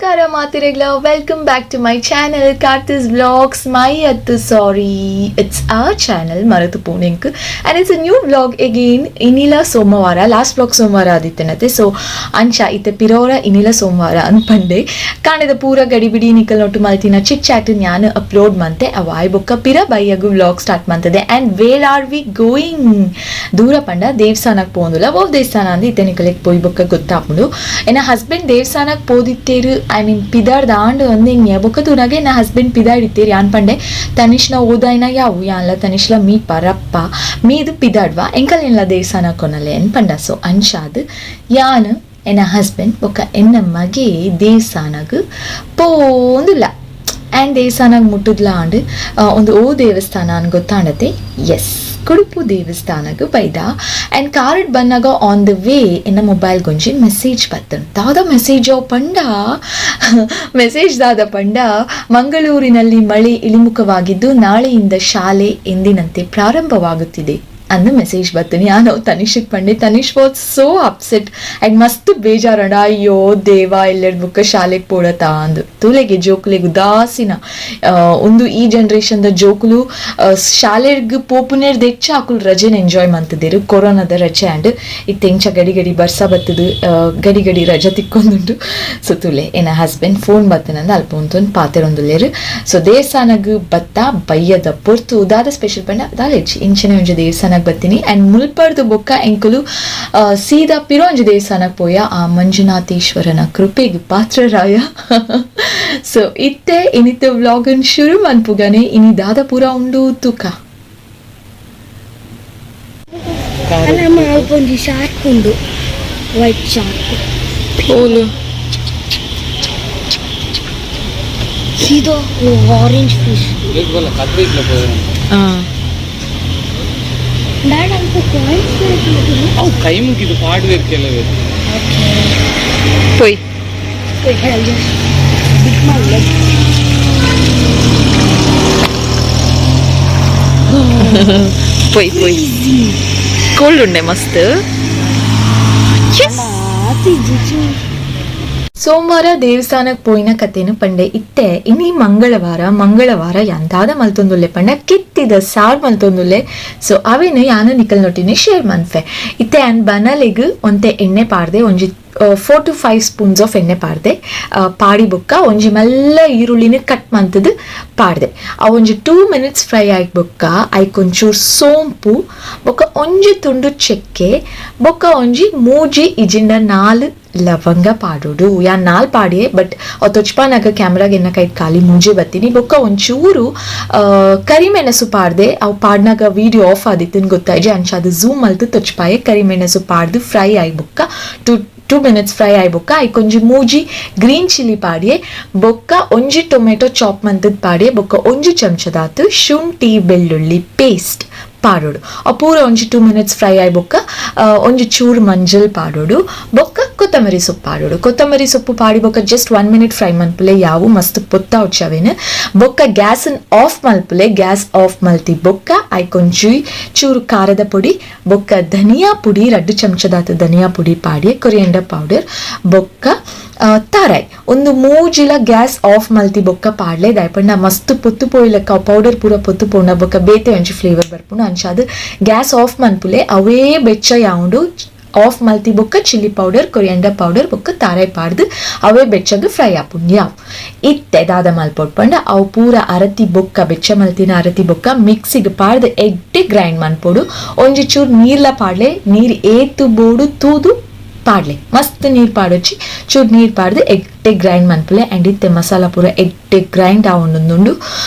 ನಮಸ್ಕಾರ ಮಾತಿರೆಗ್ಲ, welcome back to my channel Karthi's vlogs. My ಅತ್ತು sorry, it's a channel ಮರೆತು ಪೋನೆಂಕ್. And it's a new vlog again. ಇನಿಲ ಸೋಮವಾರ, last vlog ಸೋಮವಾರ ಆದಿತ್ತನತೆ. ಸೊ ಅಂಚ ಇತ್ತೆ ಪಿರೋರ ಇನಿಲ ಸೋಮವಾರ ಅನ್ಪಂಡೆ. ಕಾಣದ ಪೂರ ಗಡಿಬಿಡಿ ನಿಕಲ್ ನೊಟ್ಟು ಮಲ್ತಿನ ಚಿಟ್ ಚಾಟ್ ಜ್ಞಾನ ಅಪ್ಲೋಡ್ ಮಂತೆ. ಅವ ಆಯ್ ಬೊಕ್ಕ ಪಿರ ಬೈಯಗು ವ್ಲಾಗ್ ಸ್ಟಾರ್ಟ್ ಮಂತದೆ. And where are we going? ದೂರ ಪಂಡ ದೇವಸ್ಥಾನಕ್ಕೆ ಪೋಂದುಲ. ಓ ದೇವಸ್ಥಾನ ಅಂದ್ ಇತ್ತೆ ನಿಕಲೆಗ್ ಪೋಯ್ ಬೊಕ್ಕ ಗೊತ್ತಾಪುಂಡು. ಎನ್ನ ಹಸ್ಬೆಂಡ್ ದೇವಸ್ಥಾನಕ್ಕೆ ಪೋದಿತ್ತೇರು, I mean ಪಿದಾರ್ದ ಆಂಡ್ ಒಂದು ಹಿಂಗೆ ಬೊಕ್ಕ ತೂನಾಗೆ ಎನ್ನ ಹಸ್ಬೆಂಡ್ ಪಿದಾಡಿತ್ತೇರು. ಯಾನ್ ಪಂಡೆ, ತನಿಷ್ನ ಓದಾಯ್ನ ಯಾವು ಯಾನ್ಲ ತನಿಷ್ಲ ಮೀ ಪರಪ್ಪ ಮೀದು ಪಿದಾಡ್ವಾ, ಎಂಕಲ್ ಎಲ್ಲ ದೇವಸ್ಥಾನ ಕೊನಲೆ ಎನ್ ಪಂಡ. ಸೊ ಅಂಚಾದ್ ಯಾನ್, ಎನ್ನ ಹಸ್ಬೆಂಡ್ ಬೊಕ್ಕ ಎನ್ನ ಮಗೆ ದೇವಸ್ಥಾನಗ್ ಪೋಂದುಲ್ಲ. ಆ್ಯಂಡ್ ದೇವಸ್ಥಾನಗ್ ಮುಟ್ಟುದ್ಲ ಆಂಡ್. ಒಂದು ಓ ದೇವಸ್ಥಾನ ಅನ್ ಗೊತ್ತಾಂಡತೆ. ಎಸ್, ಕುಡುಪು ದೇವಸ್ಥಾನಗ್ ಬೈದ. ಆ್ಯಂಡ್ ಕಾರಡ್ ಬನ್ನಾಗ on the way ಎನ್ನ ಮೊಬೈಲ್ ಗೊಂಜಿ ಮೆಸೇಜ್ ಬತ್ತನ್. ದಾದ ಮೆಸೇಜ್ ಪಂಡ, ಮೆಸೇಜ್ ದಾದ ಪಂಡ, ಮಂಗಳೂರಿನಲ್ಲಿ ಮಳೆ ಇಳಿಮುಖವಾಗಿದ್ದು ನಾಳೆಯಿಂದ ಶಾಲೆ ಎಂದಿನಂತೆ ಪ್ರಾರಂಭವಾಗುತ್ತಿದೆ ಅಂದು ಮೆಸೇಜ್ ಬತ್ತೀನಿ. ನಾನು ತನಿಷಿಗೆ ಪಂಡೆ. Tanish was so upset and ಮಸ್ತ್ ಬೇಜಾರಣ. ಅಯ್ಯೋ ದೇವ, ಎಲ್ಲೆಡ್ ಬುಕ್ಕ ಶಾಲೆಗೆ ಪೋಡತಾ ಅಂದು. ತೂಲೆಗೆ ಜೋಕುಲೆಗ್ ಉದಾಸೀನ. ಒಂದು ಈ ಜನ್ರೇಷನ್ the ಜೋಕುಲು ಶಾಲೆಗ್ ಪೋಪುನೇರ್ದ್ ಹೆಚ್ಚ ಅಕುಲು ರಜೆನ ಎಂಜಾಯ್ ಮಂತಿದ್ದೇರು, ಕೊರೋನಾದ ರಜೆ. ಆ್ಯಂಡ್ ಇತ್ತೆ ಇಂಚ ಗಡಿ ಗಡಿ ಬರ್ಸ ಬತ್ತದು, ಗಡಿ ಗಡಿ ರಜೆ ತಿಕ್ಕೊಂದುಂಡು. ಸೊ ತುಲೆ, ಎನ್ನ ಹಸ್ಬೆಂಡ್ ಫೋನ್ ಬತ್ತನಂದ ಅಲ್ಪ ಉಂತೊಂದು ಪಾತೆರೊಂದುಲ್ಲೇರು. ಸೊ ದೇವಸ್ಥಾನಗ್ ಬತ್ತ. ಬಯ್ಯದ ಪೊರ್ತು. ದಾದ ಸ್ಪೆಷಲ್ ಪಂಡ ದಾಲೆಜ್ಜಿ, ಇಂಚನೆ ಒಂಜಿ ದೇವಸ್ಥಾನಗ್ ಬತ್ತೀನಿ. ಆ್ಯಂಡ್ ಮುಲ್ಪರ್ದು ಬೊಕ್ಕ ಎಂಕುಲು ಸೀದಾ ಪಿರೋಂಜಿ ದೇವಸ್ಥಾನಕ್ಕೆ ಪೋಯ, ಆ ಮಂಜುನಾಥೇಶ್ವರನ ಕೃಪೆಗೆ ಪಾತ್ರರಾಯ. ಸೊ ಇತ್ತೆ ಇನಿತ ವ್ಲಾಗನ್ ಶುರು ಮನ್ಪುಗನೆ. ಇನಿ ದಾದ ಪೂರ ಉಂಡು ತೂಕ. ಅಲ್ಲ, ಒಂಜಿ ಶಾರ್ಕ್ ಉಂಡು, ವೈಟ್ ಶಾರ್ಕ್. ಓಲು? ಸೀದಾ orange fish. Dad, ಅಲ್ಪ ಕಾಯಿನ್ಸ್. ಅವು ಕೈ ಮುಗಿದು ಪಾಡುವೇರು ಕೆಲವರು. ಪೊಯ್. Wait, I'll just dip my leg. ಪೊಯ್ ಪೊಯ್, cold ಉಂಡೆ ಮಸ್ತ್. ಸೋಮವಾರ ದೇವಸ್ಥಾನಕ್ಕೆ ಪೋಯಿನ ಕತೆನು ಪಂಡೆ. ಇತ್ತೆ ಇನಿ ಮಂಗಳವಾರ. ಮಂಗಳವಾರ ಎಂತಾದ ಮಲ್ತೊಂದುಲ್ಲೆ ಪಂಡ, ಕಿತ್ತಿದ ಸಾರ್ ಮಲ್ತೊಂದುಲ್ಲೆ. ಸೊ ಅವೇನು ಯಾನು ನಿಕಲ್ ನೊಟ್ಟಿನಿ ಶೇರ್ ಮನ್ಫೆ. ಇತ್ತೆ ಆನ್ ಬನಲೆಗ್ ಒಂತೆ ಎಣ್ಣೆ ಪಾಡ್ದೆ. ಒಂಜಿ 4 to 5 spoons of ಎಣ್ಣೆ ಪಾಡ್ದೆ. ಪಾಡಿ ಬೊಕ್ಕ ಒಂಜಿ ಮಲ್ಲ ಈರುಳ್ಳಿನ ಕಟ್ ಮಂತದು ಪಾಡ್ದೆ. ಆ ಒಂಜಿ 2 ಮಿನಿಟ್ಸ್ ಫ್ರೈ ಆಗಿ ಬೊಕ್ಕ ಐಕ್ ಒಂಚೂರು ಸೋಂಪು, ಬೊಕ್ಕ ಒಂಜಿ ತುಂಡು ಚಕ್ಕೆ, ಬೊಕ್ಕ ಒಂಜಿ ಮೂಜಿ ಇಜಿಂಡ 4 ಲವಂಗ ಪಾಡೋಡು. ಯಾನ್ ನಾಲ್ ಪಾಡಿಯೆ, ಬಟ್ ತೊಚ್ಪಾನಾಗ ಕ್ಯಾಮ್ರಾಗ ಎನ್ನ ಕೈ ಖಾಲಿ ಮೂಜೆ ಬತ್ತೀನಿ. ಬೊಕ್ಕ ಒಂಚೂರು ಕರಿಮೆಣಸು ಪಾಡ್ದೆ. ಅವು ಪಾಡ್ನಾಗ ವಿಡಿಯೋ ಆಫ್ ಆದಿತ್ತು ಗೊತ್ತಾಯ್ಜಿ, ಅಂಚ ಅದು ಝೂಮ್ ಮಲ್ತು ತೊಚ್ಪಾಯೆ. ಕರಿಮೆಣಸು ಪಾಡ್ದು ಫ್ರೈ ಆಗಿ ಬೊಕ್ಕ, to 2 minutes fry ಆಯ್ ಬೊಕ್ಕ ಐಕ್ ಒಂಜಿ ಮೂಜಿ ಗ್ರೀನ್ ಚಿಲ್ಲಿ ಪಾಡಿಯೆ. ಬೊಕ್ಕ ಒಂಜಿ ಟೊಮೆಟೊ ಚಾಪ್ ಮಂತದ್ ಪಾಡಿಯೆ. ಬೊಕ್ಕ ಒಂಜಿ ಚಮಚದಾತು ಶುಂಠಿ ಬೆಳ್ಳುಳ್ಳಿ ಪೇಸ್ಟ್ ಪಾಡೋಡು. ಆ ಪೂರ ಒಂಜಿ 2 ಮಿನಿಟ್ಸ್ ಫ್ರೈ ಆಯ್ ಬೊಕ್ಕ ಒಂಜಿ ಚೂರು ಮಂಜಲ್ ಪಾಡೋಡು. ಬೊಕ್ಕ ಕೊತ್ತಂಬರಿ ಸೊಪ್ಪು ಪಾಡೋಡು. ಕೊತ್ತಂಬರಿ ಸೊಪ್ಪು ಪಾಡಿ ಬೊಕ್ಕ just 1 minute fry ಮನ್ಪುಲೆ ಯಾವು, ಮಸ್ತ್ ಪೊತ್ತ ಉಚ್ಚವೇನು. ಬೊಕ್ಕ ಗ್ಯಾಸ್ ಆಫ್ ಮಲ್ಪುಲೆ. ಗ್ಯಾಸ್ ಆಫ್ ಮಲ್ತಿ ಬೊಕ್ಕ ಐಕ್ ಒಂಜಿ ಚೂರು ಖಾರದ ಪುಡಿ, ಬೊಕ್ಕ ಧನಿಯಾ ಪುಡಿ, 2 ಚಮಚದಾತು ಧನಿಯಾ ಪುಡಿ ಪಾಡಿ, ಕೊರಿಯಂಡರ್ ಪೌಡರ್, ಬೊಕ್ಕ ತಾರಾಯ್ ಒಂದು ಮೂಜಿಲ ಗ್ಯಾಸ್ ಆಫ್ ಮಲ್ತಿ ಬೊಕ್ಕ ಪಾಡ್ಲೆ. ದಾಯಪಂಡ ಮಸ್ತ್ ಪೊತ್ತು ಪೋಯ್ಲಕ್ಕ, ಪೌಡರ್ ಪೂರ ಪೊತ್ತು ಪೋಂಡ ಬೊಕ್ಕ ಬೇತೆ ಒಂಜಿ ಫ್ಲೇವರ್ ಬರ್ಪುಂಡು. ಅಂಚಾದ್ ಗ್ಯಾಸ್ ಆಫ್ ಮನ್ಪುಲೆ. ಅವೇ ಬೆಚ್ಚ ಯಾವುಂಡು. ಆಫ್ ಮಲ್ತಿ ಬೊಕ್ಕ chilli powder, coriander powder ಬೊಕ್ಕ ತಾರಾಯ್ ಪಾಡ್ದು ಅವೇ ಬೆಚ್ಚಗ್ ಫ್ರೈ ಆಪುಂಡು ಯಾವ್. ಇತ್ತೆ ದಾದ ಮಲ್ಪೊಡ್ ಪಂಡ, ಅವು ಪೂರ ಅರತಿ ಬೊಕ್ಕ, ಬೆಚ್ಚ ಮಲ್ತಿನ ಅರತಿ ಬೊಕ್ಕ ಮಿಕ್ಸಿಗೆ ಪಾಡ್ದು ಎಡ್ಡೆ ಗ್ರೈಂಡ್ ಮನ್ಪೊಡು. ಒಂಜಿ ಚೂರು ನೀರ್ಲ ಪಾಡ್ಲೆ. ನೀರ್ ಏತು ಬೋಡು ತೂದು ಪಾಡ್ಲೆ, ಮಸ್ತ್ ನೀರ್ ಪಾಡೊಚ್ಚಿ. ಚೂರು ನೀರ್ ಪಾಡ್ದು ಎಡ್ಡೆ ಗ್ರೈಂಡ್ ಮನ್ಪುಲೆ. ಆ್ಯಂಡ್ ಇತ್ತೆ ಮಸಾಲ ಪೂರ ಎಡ್ಡೆ ಗ್ರೈಂಡ್ ಆವೊಂದುಂಡು.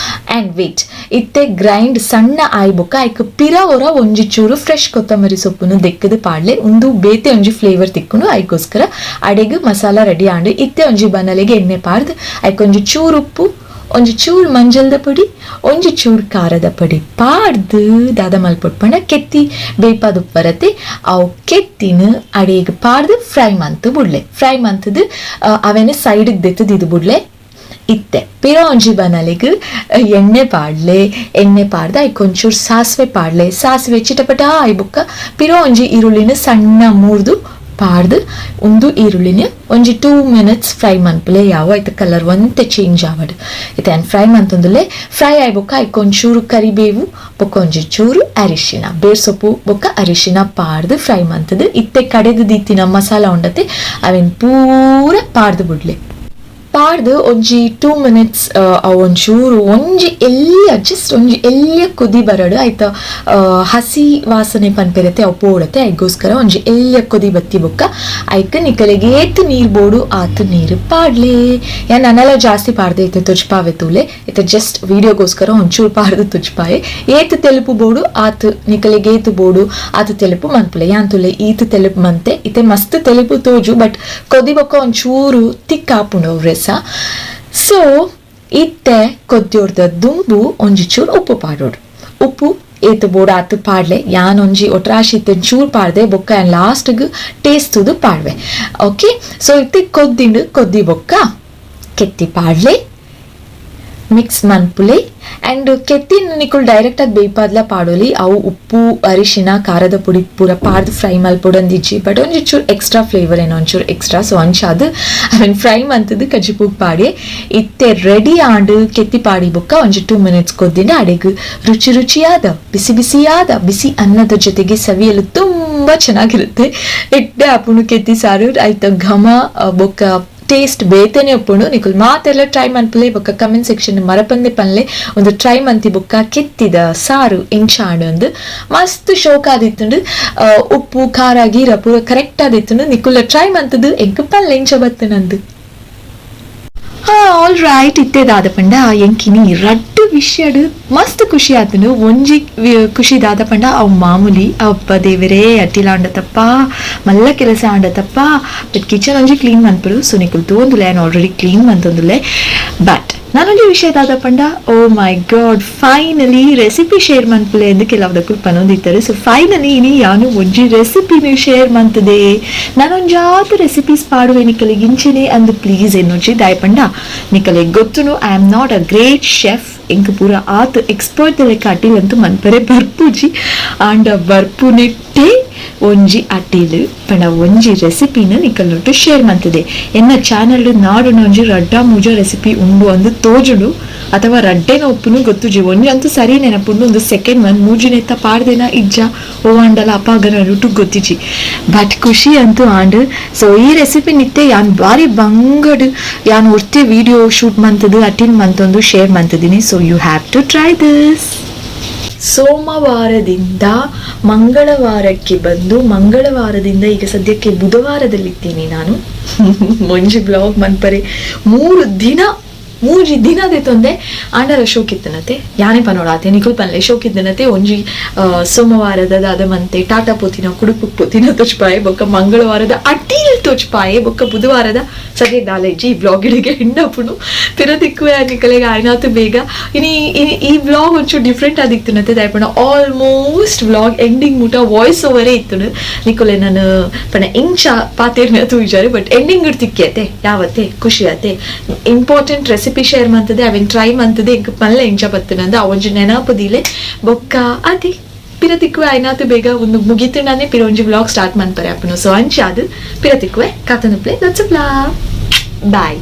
ಆ್ಯಂಡ್ ವೇಟ್, ಇತ್ತೆ ಗ್ರೈಂಡ್ ಸಣ್ಣ ಆಯ್ ಬೊಕ್ಕ ಐಕ್ ಪಿರ ಒರ ಒಂಜಿ ಚೂರು ಫ್ರೆಶ್ ಕೊತ್ತಂಬರಿ ಸೊಪ್ಪುನು ದೆಕ್ಕದು ಪಾಡ್ಲೆ. ಉಂದು ಬೇತೆ ಒಂಜಿ ಫ್ಲೇವರ್ ತಿಕ್ಕುಂಡು, ಐಕೋಸ್ಕರ. ಅಡೆಗ್ ಮಸಾಲ ರೆಡಿ ಆಂಡು. ಇತ್ತೆ ಒಂಜಿ ಬನಲೆಗೆ ಎಣ್ಣೆ ಪಾಡ್ದು ಐಕ್ ಒಂಜಿ ಚೂರು ಉಪ್ಪು, ಒಂಜಿ ಚೂರು ಮಂಜಲ್ದ ಪೊಡಿ, ಒಂಜಿ ಚೂರು ಖಾರದ ಪೊಡಿ ಪಾಡ್ದು ದಾದ ಮಲ್ಪೊಡ್ ಪಂಡ, ಕೆತ್ತಿ ಬೇಪಾದ ಬರತ್ತೆ, ಅವು ಕೆತ್ತಿನ ಅಡಿಗೆ ಪಾಡ್ದು ಫ್ರೈ ಮಂತು ಬುಡ್ಲೆ. ಫ್ರೈ ಮಂತದು ಅವೇನ ಸೈಡ್ಗೆ ದೆತ್ತದು ಇದು ಬುಡ್ಲೆ. ಇತ್ತೆ ಪಿರ ಒಂಜಿ ಬನಲೆಗ್ ಎಣ್ಣೆ ಪಾಡ್ಲೆ. ಎಣ್ಣೆ ಪಾಡ್ದು ಐಕ್ ಒಂಚೂರು ಸಾಸಿವೆ ಪಾಡ್ಲೆ. ಸಾಸಿವೆ ಚಿಟಪಟ ಆಯ್ ಬೊಕ್ಕ ಪಿರ ಒಂಜಿ ಈರುಳ್ಳಿನ ಸಣ್ಣ ಮುರ್ದು ಪಾಡ್ದು ಉಂದು ಈರುಳ್ಳಿನ ಒಂಜಿ 2 ಮಿನಿಟ್ಸ್ ಫ್ರೈ ಮನ್ಪುಲೆ ಯಾವ ಐತ ಕಲರ್ ಒಂತೆ ಚೇಂಜ್ ಆವಡ್. ಇತ್ತೆ ಯಾನ್ ಫ್ರೈ ಮಂತೊಂದುಲ್ಲೆ. ಫ್ರೈ ಆಯ್ ಬೊಕ್ಕ ಐಕ್ ಒಂಚೂರು ಕರಿಬೇವು ಬೊಕ್ಕ ಒಂಜಿ ಚೂರು ಅರಿಶಿನ, ಬೇರ್ ಸೊಪ್ಪು ಬೊಕ್ಕ ಅರಿಶಿನ ಪಾಡ್ದು ಫ್ರೈ ಮಂತದು ಇತ್ತೆ ಕಡೆದು ದೀತಿನ ಮಸಾಲ ಉಂಡತೆ ಅವೆನ್ ಪೂರ ಪಾಡ್ದು ಬುಡ್ಲೆ. ಪಾಡ್ದು ಒಂಜಿ 2 ಮಿನಿಟ್ಸ್ ಅವು ಒಂಚೂರು ಒಂಜಿ ಎಲ್ಯ ಜಸ್ಟ್ ಒಂಜಿ ಎಲ್ಯ ಕುದಿ ಬರಡು ಆಯ್ತ ಹಸಿ ವಾಸನೆ ಪನ್ಪಿರತ್ತೆ ಅವು ಪೋಡತ್ತೆ. ಐಗೋಸ್ಕರ ಒಂಜಿ ಎಲ್ಯ ಕುದಿ ಬತ್ತಿ ಬೊಕ್ಕ ಐಕ್ ನಿಕಲೆಗೆ ಏತ್ ನೀರು ಬೋಡು ಆತ್ ನೀರು ಪಾಡ್ಲೆ. ಯಾನ್ ನನಲ ಜಾಸ್ತಿ ಪಾಡ್ದೆ ಇತ್ತೆ ತುಜ್ಪಾವೆ ತೂಲೆ, ಇತ್ತೆ ಜಸ್ಟ್ ವಿಡಿಯೋಗೋಸ್ಕರ ಒಂಚೂರು ಪಾಡ್ದು ತುಜ್ಪಾಯೆ. ಏತ್ ತೆಲುಪು ಬೋಡು ಆತ್ ನಿಕಲೆಗೆ ಏತ್ ಬೋಡು ಆತ್ ತೆಲುಪು ಮನ್ಪುಲೆ. ಯಾನ್ ತುಲೆ ಈತ್ ತೆಲುಪು ಮಂತೆ ಇತ್ತೆ ಮಸ್ತ್ ತೆಲುಪು ತೋಜು, ಬಟ್ ಕೊದಿ ಬೊಕ್ಕ ಒಂಚೂರು ತಿಕ್ ಆಪುಂಡು ಅವು ರಸ. ಸೊ ಇತ್ತೆ ಕೊದ್ಯೋರ್ದ ದುಂಬು ಒಂಜಿ ಚೂರು ಉಪ್ಪು ಪಾಡೋಡು. ಉಪ್ಪು ಏತ್ ಬೋಡು ಆತ್ ಪಾಡ್ಲೆ. ಯಾನ್ ಒಂಜಿ ಒಟ್ರಾಶಿ ಇತ್ತೆ ಚೂರು ಪಾಡ್ದೆ ಬೊಕ್ಕ ಯಾನ್ ಲಾಸ್ಟ್ಗ್ ಟೇಸ್ಟ್ ತೂದು ಪಾಡ್ವೆ. ಓಕೆ, ಸೊ ಇತ್ತೆ ಕೊದ್ದಿಂಡು ಕೊದ್ದಿ ಬೊಕ್ಕ ಕೆತ್ತಿ ಪಾಡ್ಲೆ, ಮಿಕ್ಸ್ ಮನ್ಪುಲೆ. ಆ್ಯಂಡ್ ಕೆತ್ತಿನ ನಿಕುಲು ಡೈರೆಕ್ಟ್ ಆಗಿ ಬೇಯ್ಪಾದ್ಲ ಪಾಡೋಲಿ. ಅವು ಉಪ್ಪು ಅರಿಶಿನ ಖಾರದ ಪುಡಿ ಪೂರ ಪಾಡ್ದು ಫ್ರೈ ಮಲ್ಪೊಡಂದಿಜ್ಜಿ, ಬಟ್ ಒಂಜಿ ಚೂರು ಎಕ್ಸ್ಟ್ರಾ ಫ್ಲೇವರ್ ಏನೋ ಒಂಚೂರು ಎಕ್ಸ್ಟ್ರಾ. ಸೊ ಅಂಚಾದ್ ಅವೆನ್ ಫ್ರೈ ಮಂತದ್ದು ಕಜ್ಜಿಪೂಗ್ ಪಾಡಿ ಇತ್ತೆ ರೆಡಿ ಆಂಡ್. ಕೆತ್ತಿ ಪಾಡಿ ಬೊಕ್ಕ ಒಂಜಿ 2 ಮಿನಿಟ್ಸ್ ಕೊದ್ದಿನ ಅಡೆಗ್ ರುಚಿ ರುಚಿಯಾದ ಬಿಸಿ ಬಿಸಿಯಾದ ಬಿಸಿ ಅನ್ನದ ಜೊತೆಗೆ ಸವಿಯಲು ತುಂಬ ಚೆನ್ನಾಗಿರುತ್ತೆ. ಎಡ್ಡೆ ಆಪುಂಡು ಕೆತ್ತಿ ಸಾರು. ಆಯ್ತ ಘಮ ಬೊಕ್ಕ ಟೇಸ್ಟ್ ಬೇತನೆ ಉಪ್ಪುಂಡು. ನಿಕುಲು ಮಾತೆಲ್ಲ ಟ್ರೈ ಮನ್ಪುಲೆ ಬೊಕ್ಕ ಕಮೆಂಟ್ ಸೆಕ್ಷನ್ ಮರಪಂದೆ ಪನ್ಲೆ ಒಂದು ಟ್ರೈ ಮಂತಿ ಬೊಕ್ಕ ಕೆತ್ತಿದ ಸಾರು ಎಂಚಾಂಡ್ ಅಂದ್. ಮಸ್ತ್ ಶೋಕ್ ಆದಿತ್ತುಂಡು. ಉಪ್ಪು ಖಾರ ಗೀರ ಪೂರ ಕರೆಕ್ಟ್ ಆದಿತ್ತುಂಡು. ನಿಕುಲ ಟ್ರೈ ಮಂತದ್ದು ಎಂಕ್ ಪನ್ಲೆ ಎಂಚ ಬತ್ತುನಂದು. ಆಲ್ ರೈಟ್, ಇತ್ತೆದಾದ ಪಂಡ ಎಂಕಿನಿ ರಡ್ಡು ವಿಷಯಡ್ ಮಸ್ತ್ ಖುಷಿ ಆತನು. ಒಂಜಿ ಖುಷಿ ದಾದ ಪಂಡ ಅವು ಮಾಮೂಲಿ ಅಪ್ಪ ದೇವರೇ ಅಟ್ಟಿಲ ಆಂಡತಪ್ಪ ಮಲ್ಲ ಕೆಲಸ ಆಂಡತಪ್ಪ, ಬಟ್ ಕಿಚನ್ ಒಂಜಿ ಕ್ಲೀನ್ ಮನ್ಪುಡು. ಸೊ ನಿಕುಲು ತೂವೊಂದುಲ್ಲೆ ಯಾನ್ ಆಲ್ರೆಡಿ ಕ್ಲೀನ್ ಮಂತೊಂದುಲ್ಲೆ. ಬಟ್ ನಾನೊಂಜಿ ವಿಷಯ ದಾದ ಪಂಡ oh my god, finally recipe share ಮನ್ಪುಲೆ ಎಂದು ಕೆಲವದಕ್ಕೂ ಪನೊಂದಿತ್ತಾರೆ. ಸೊ ಫೈನಲಿ ಇನಿ ಯಾನು ಒಂಜಿ ರೆಸಿಪಿನ ಶೇರ್ ಮಂತದೆ. ನಾನೊಂಜಾತ ರೆಸಿಪೀಸ್ ಪಾಡುವೆ ನಿಕಲಿಗೆ ಇಂಚೆನೆ ಅಂದು please ಎನ್ನೊಂಜಿ ದಾಯಪಂಡ ನಿಕಲೆ ಗೊತ್ತುನು I am not a great chef. ಎಂಕ್ ಪೂರ ಆತ್ ಎಕ್ಸ್ಪರ್ಟ್ ಲೆಕ್ಕ ಅಟಿಲ್ ಅಂತೂ ಮನ್ಪರೆ ಬರ್ಪುಜಿ. ಆಂಡ ಬರ್ಪುನೆಟ್ಟೆ ಒಂಜಿ ಅಟಿಲ್ ಪಂಡ ಒಂಜಿ ರೆಸಿಪಿನ ನಿಕಲ್ನೊಟ್ಟು ಶೇರ್ ಮಂತದೆ. ಎನ್ನ ಚಾನಲ್ ನಾಡುನ ಒಂಜಿ ರಡ್ಡ ಮೂಜ ರೆಸಿಪಿ ಉಂಡು ಅಂದು ತೋಜುಂಡು ಅಥವಾ ರಡ್ಡೆನ ಒಪ್ಪುನು ಗೊತ್ತುಜಿ. ಒಂಜಿ ಅಂತೂ ಸರಿ ನೆನಪುಂಡು, ಒಂದು ಸೆಕೆಂಡ್ ಒನ್ ಮೂಜಿನೆತ್ತ ಪಾಡ್ದೇನ ಇಜ್ಜ ಓ ಅಂಡಲ ಅಪಾಗನ ರುಟು ಗೊತ್ತಿಜಿ, ಬಟ್ ಖುಷಿ ಅಂತೂ ಆಂಡ್. ಸೊ ಈ ರೆಸಿಪಿ ನಿತ್ತೆ ಯಾನ್ ಬಾರಿ ಬಂಗಡ್ ಯಾನ್ ಒರ್ತಿ ವಿಡಿಯೋ ಶೂಟ್ ಮಂತದು ಅಟಿಲ್ ಮಂತೊಂದು ಶೇರ್ ಮಂತದಿನಿ. So you have to try this. ಸೋಮವಾರದಿಂದ ಮಂಗಳವಾರಕ್ಕೆ ಬಂದು ಮಂಗಳವಾರದಿಂದ ಈಗ ಸದ್ಯಕ್ಕೆ ಬುಧವಾರದಲ್ಲಿದ್ದೀನಿ ನಾನು. ಒಂಜಿ ಬ್ಲಾಗ್ ಮನ್ಪರೆ 3 ದಿನ ಮೂಜಿ ದಿನದೆ ತೊಂದೆ ಆಂಡಲ ಶೋಕಿತ್ತನತೆ ಯಾನೆ ಪನೋಡ ಆತೆ ನಿಕುಲ್ ಪನ್ಲೆ ಶೋಕಿತ್ತನತೆ. ಒಂಜಿ ಸೋಮವಾರದ ದಾದ ಮಂತೆ ಟಾಟಾ ಪೋತಿನ ಕುಡುಪು ಪೋತಿನ ತೊಚ್ಪಾಯೆ ಬೊಕ್ಕ ಮಂಗಳವಾರದ ಅಟೀಲ್ ತೊಚ್ಪಾಯೆ ಬೊಕ್ಕ ಬುಧವಾರದ ಸದ್ಯ ದಾಲೇಜಿ ಈ ಬ್ಲಾಗ್ ಇಡಿಗೆ ಹೆಣ್ಣಪ್ಪುನು ಪಿರದಿಕ್ಕುವೆ ನಿಕಲೆಗೆ ಆಯ್ನಾತು ಬೇಗ. ಇನಿ ಈ ಬ್ಲಾಗ್ ಒಂಚೂರು ಡಿಫ್ರೆಂಟ್ ಆದಿತ್ತನತೆ ದಾಯಪಣ almost vlog ending ಮುಟ ವಾಯ್ಸ್ ಓವರೇ ಇತ್ತು. ನಿಕುಲೆ ನಾನು ಪಣ ಇಂಚ ಪಾತೇರ್ನ ತೂಜಾರೆ ಬಟ್ ಎಂಡಿಂಗ್ ತಿಕ್ಕೇತೆ ಯಾವತ್ತೆ ಖುಷಿ ಆತೆ. Important recipe share ಮಂತದೆ ಅವೆನ್ try ಮಂತದೆ ಎಂಕ್ ಪಲ್ಲ ಇಂಚ ಬತ್ತನಂದ ಒಂಜಿ ನೆನಪುದಿಲೆ ಬೊಕ್ಕ ಅತಿ ಪಿರತಿಕ್ಕುವೆ ಆಯ್ನಾತು ಬೇಗ ಒಂದು ಮುಗಿತುಂಡಾನೆ ಪಿರ ಒಂಜಿ ವ್ಲಾಗ್ ಸ್ಟಾರ್ಟ್ ಮನ್ಪರೆ ಅಪ್ಪನು. ಸೊ ಅಂಚಾದು ಪಿರತಿಕ್ಕುವೆ ಕಾತನುಪ್ಲೆ that's bye.